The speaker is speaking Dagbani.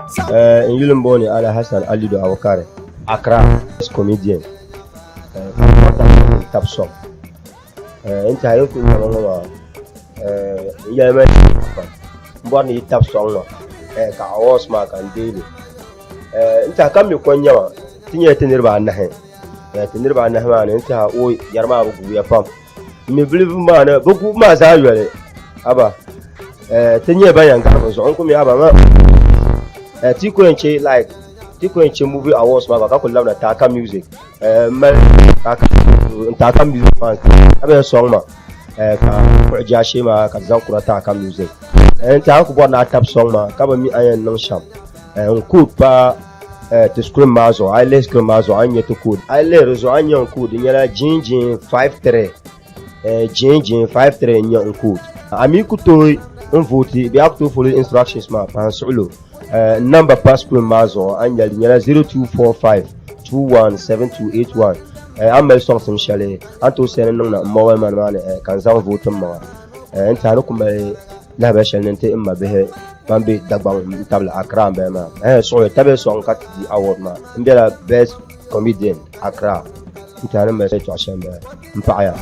N yuli n booni Alhassan Alidu Abukari, Accra comedian tabi sɔŋ n tiɛha yin kuli nyɛma ŋɔ maa n yɛli mi pam n bɔri ni yi tabi sɔŋ ma ka awards maa ka n deei li. N tiɛha ka mi ko n nyɛma ti nyɛla ti niriba anahi ti niriba anahi maa ni n tiɛha o yɛri maa bi guuya pam. N mi bilifu maa ni bi guubu maa zaa yoli haba ti nyɛla ban yɛn gari bi zuɣu n ku mi haba ma ti ku yɛn chɛ like ti ku yɛn chɛ movie awards maa gba ka ku labina taaka music n mali taaka n taaka music fans ka bi yɛn sɔŋ ma ka kpuɣi jaashee maa ka di zaŋ kura taaka music n tiɛha n ku bɔri ni a tabi sɔŋ ma ka bi mi a yɛn niŋ shɛm n code pa ti screen maa zuɣu a yi lihi screen maa zuɣu a ni nyɛ ti code a yi lihi di zuɣu a ni nyɛ n code di nyɛla jinjin 53 jinjin 53 n nyɛ n code a mi ku tooi n vooti bee a ku tooi follow instructions maa pahi n suɣulo n number pa screen maa zuɣu a ni nyɛli di nyɛla 0245 217281 a ni mali sɔŋsim shɛli a ni tooi send niŋ na n mobile money maa ni ka n zaŋ vooti n maŋa n tiɛha ni ku mali lahabali shɛli ni n ti n ma bihi ban be Dagbaŋ n tabili Accra n bala maa eh suɣuli tabi sɔŋ ka ti di award maa n bela best comedian Accra n tiɛha ni mali yɛltɔɣa shɛli n bala n paɣiya.